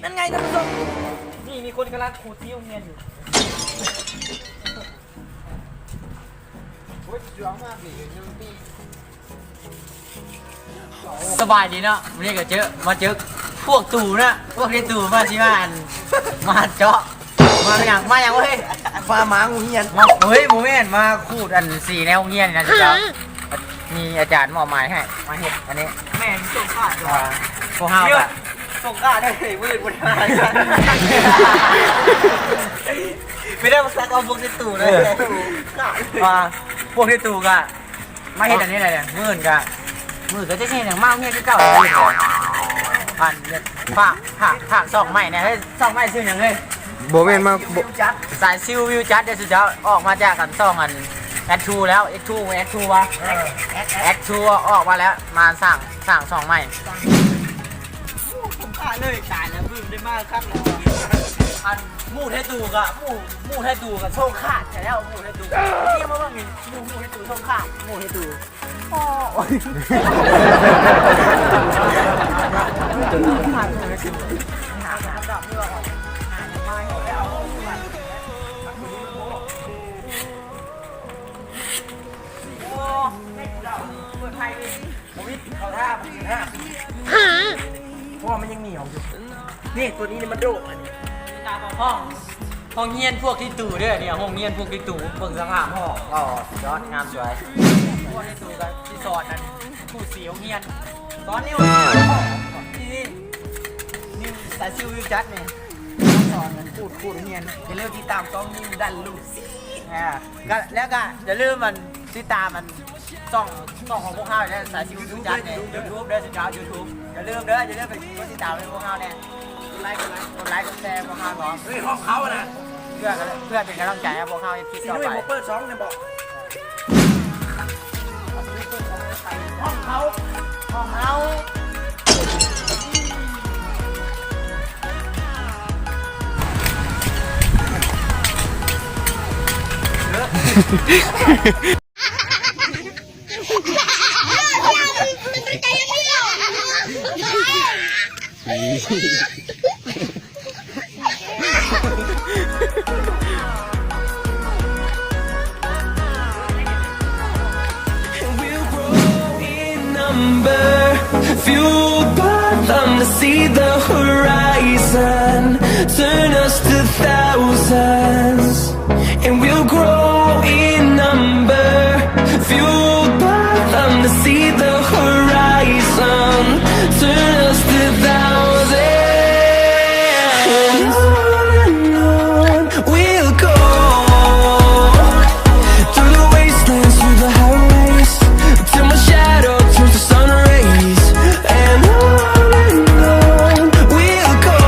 ນັ້ນໄງທ່ານຜູ້ຊົມ ນີ້ມີຄົນກຳລັງຂູດທີ່ໂຮງຮຽນຢູ່. ໂອ້ຍ ສວຍມາກນີ້ ສະບາຍດີເນາະ ມື້ນີ້ກໍເຈີ ມາເຈີພວກຕູເນາະ ພວກທີ່ຕູມາ ຊິມາ ອັນ ມາເຈາະ ມາຫຍັງ ມາຫຍັງເວີຍ ມາ ມາໂຮງຮຽນ ມາ ເຮີ້ຍ ບໍ່ແມ່ນ ມາຂູດອັນສີໃນໂຮງຮຽນນີ້ນະເຈົ້າ. ມີອາຈານມອບໝາຍໃຫ້ມາເຮັດອັນນີ້ ແມ່ນ ສົ່ງຂາດ ອ່າ ພວກເຮົາກໍສົ່ງຂາດໄດ້ມື້ອື່ນບໍ່ໄດ້ ໄປໄດ້ມາສັກເອົາພວກທີ່ຕູເລີຍ ເອີ ຂາດ ອ່າ ພວກທີ່ຕູກໍມາເຮັດອັນນີ້ແຫຼະ ມື້ອື່ນກໍ ມື້ອື່ນກໍຈະເຮັດຫຍັງ ມາເຮັດຄືເກົ່າ ອັນ ຝາກ ຝາກ ຝາກຊ່ອງໃໝ່ແດ່ ເຮີ້ຍ ຊ່ອງໃໝ່ຊື່ຫຍັງເຮີ້ຍ? ບໍ່ແມ່ນມາ ສາຍຊິວວິວຈັດ ສາຍຊິວວິວຈັດເດີ ສຸດຍອດ ອອກມາຈາກອັນຊ່ອງອັນ ແອັດທູ ແລ້ວ ເອັກທູ ແອັດທູ ວະ ເອີ ແອັດ ແອັດ ແອັດທູ ອອກມາແລ້ວ ມາສ້າງ ສ້າງຊ່ອງໃໝ່ ໂອ້ ສົມຄ່າເລີຍ ຕາຍແລ້ວ ເພິ່ງໄດ້ມາຄັ້ງແລກ ອັນ ໝູ່ໄທຕູກໍ ໝູ່ ໝູ່ໄທຕູກໍສົ່ງຂາດແທ້ແລ້ວ ໝູ່ໄທຕູ ນີ້ມາເບິ່ງນີ້ ໝູ່ ໝູ່ໄທຕູສົ່ງຂາດ ໝູ່ໄທຕູ. ໂອ້ຍ ເປີດໄພເລີຍ ບໍ່ມີເຂົ້າທ່າ ເປີດທ່າ ເພາະວ່າມັນຍັງໜຽວຢູ່ ນີ້ ຕົວນີ້ມັນໂດດ ຫ້ອງ ຫ້ອງຮຽນພວກທີ່ຕູເດີ ນີ້ ຫ້ອງຮຽນພວກທີ່ຕູ ເບິ່ງສະພາບຫ້ອງ ອໍ ສຸດຍອດ ງາມສວຍ ພວກທີ່ຕູກໍຊິສອນນັ້ນ ຂູດສີໂຮງຮຽນ ສອນນິວ ນີ້ ນິວ ສາຍຊິວວິວຈັດນີ້ ສອນກັນຂູດ ຂູດໂຮງຮຽນ ຢ່າລືມຕິດຕາມຊ່ອງນິວດັນລູກ ອ່າ ກໍ ແລ້ວກໍຢ່າລືມອັນ ຕິດຕາມອັນ ຊ່ອງ ຊ່ອງຂອງພວກເຮົາເດີ ສາຍຊິວວິວຈັດນີ້ ຢູທູບເດີ ຊິດາວຢູທູບ ຢ່າລືມເດີ ຢ່າລືມໄປກົດຕິດຕາມໃຫ້ພວກເຮົາແດ່ ກົດໄລ ກົດໄລ ກົດໄລ ກົດແຊພວກເຮົາພ້ອມ ເຮີ້ຍ ຫ້ອງເຂົານະ ເພື່ອ ເພື່ອເປັນກຳລັງໃຈໃຫ້ພວກເຮົາເຮັດຄລິບຕໍ່ໄປ ຊິໜຸ້ຍບໍ່ເປີດຊ່ອງແມ່ນບໍ່? ຫ້ອງເຂົາ ຫ້ອງເຮົາ. And we'll grow in number, fueled by them to see the horizon, turn us to thousands. And we'll grow in number, fueled by them to see the horizon, turn us to thousands. And on and on we'll go, through the wastelands, through the highways, till my shadow turns to sun rays. And on and on we'll go,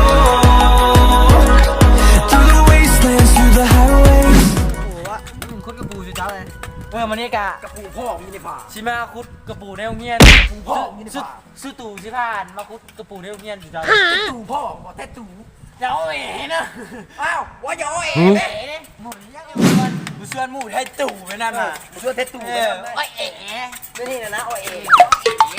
through the wastelands, through the highways. ໂອ້ ວ່າ ອືມ ຂຸດກະປູຊິເຈົ້າເອີຍ ເອີ ມື້ນີ້ກະ ກະປູພໍ່ມີໃນປ່າ ຊິມາຂຸດກະປູໃນໂຮງຮຽນ ກະປູພໍ່ມີໃນປ່າ ສຸ ສຸຕູຊິພາມາຂຸດກະປູໃນໂຮງຮຽນຊິເຈົ້າ ແທັດຕູພໍ່ບໍ່ ແທັດຕູ ຢ່າອ້ອແອນະ ອ້າວ ວ່າຢ່າອ້ອແອ ຫືມ ແທ້ເດ້ ໝູ່ຍັງຢູ່ ບໍ່ຊວນໝູ່ແທັດຕູໄປນຳນະ ເອີ ບໍ່ຊວນແທັດຕູ ເອີ ໄປນຳ ອ້ອແອ ແບບນີ້ນະນະ ອ້ອແອ ອ້ອແອ.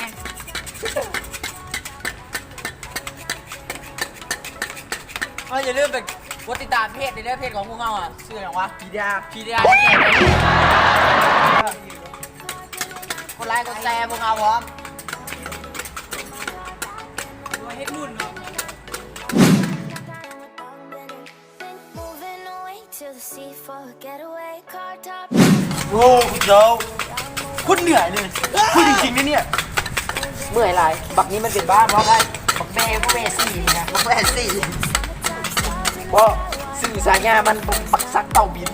ເອີ ຢ່າລືມໄປກົດຕິດຕາມເພຈເດີ ເພຈຂອງພວກເຮົາອະ ຊື່ຫຍັງວະ? ພີດຽ ພີດຽ ກົດໄລກົດແຊພວກເຮົາພ້ອມ ເຮັດບຸນເນາະ. Moving away to the sea for a getaway, car top. ໂອ້ ເຈົ້າ ຄົນເໜື່ອຍເລີຍ ເອີ ຜູ້ຈິງໆ ນີ້ ເມື່ອຍຫຼາຍ ບັກນີ້ມັນເປັນບ້າບໍ່ໄດ້ ບັກແບ ບັກແບສີ່ນີ້ນະ ບັກແບສີ່ ບໍ່ ຊື່ສາຍາມັນ ບັກ ບັກສັກເຕົ່າບິນ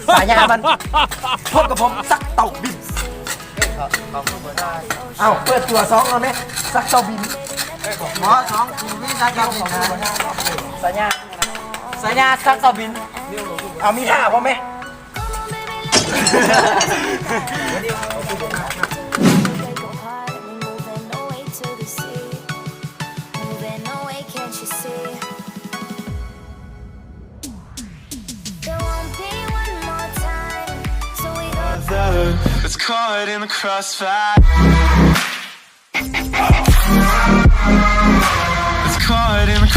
ສາຍາມັນ ພົບກັບຜົມ ສັກເຕົ່າບິນ. ເອົ້າ ເປີດຕົວສອງເອົາແມະ ສັກເຕົ່າບິນ ໝໍສອງ ກູມີສັກເຕົ່າບິນ ສາຍາ ສາຍາສັກເຕົ່າບິນ ເອົາມີທ່າພ້ອມແມະ. There won't be one more time, so we go. Let's caught in the crossfire. Let's caught in the